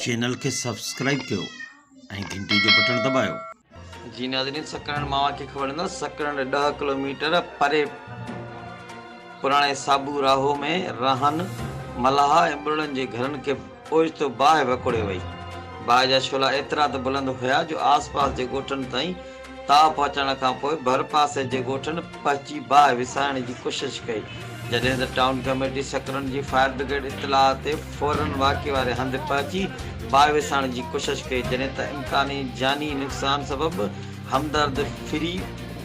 Channel کي subscribe ڪيو ۽ گهنٽي جو بٽڻ دٻايو. جي ناظرين سڪرنڊ مان اوهان کي خبر ڏيندس سڪرنڊ ڏهه ڪلوميٽر پري پراڻي صابو راهو ۾ رهن ملاح ۽ ٻرڙن جي گهرن کي اوچتو باهه وڪوڙي وئي باهه جا شعلا ايترا ته بلند هيا جو آس پاس جي ڳوٺن تائين تاء پهچڻ کان پوء ڀرپاسي جي ڳوٺن پهچي باهه وسائڻ جي ڪوشش ڪئي، جڏهن ته ٽائون ڪميٽي سڪرنڊ جي فائر برگيڊ اطلاع تي فورن واقعي واري هنڌ پهچي باهه وسائڻ جي ڪوشش ڪئي، جڏهن ته امڪاني جاني نقصان سبب همدرد فري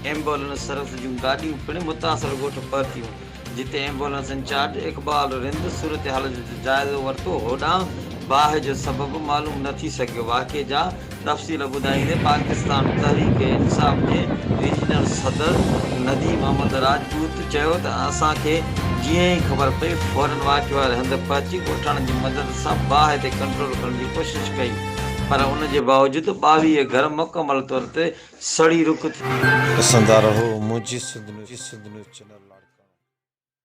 ايمبولينس سروس جون گاڏيون پڻ متاثر ڳوٺ پهتيون. جتي ايمبولنس انچارج اقبال رند صورتحال جو جائزو ورتو، هوڏانهن باهه جو سبب معلوم نه ٿي سگهيو، واقعي جا تفصيل ٻڌائيندي پاڪستان تحريڪ انصاف جي ريجنل صدر نديم احمد راجپوت چيو ته اسان کي جيئن ئي خبر پئي فورن واقعي واري هنڌ پهچي ڳوٺاڻن جي مدد سان باهه تي ڪنٽرول ڪرڻ جي ڪوشش ڪئي پر ان جي باوجود 22 گهر مڪمل طور تي سڙي رک ٿي ڏسندا رهو منهنجي سنڌ نيوز چينل لاڙڪاڻو.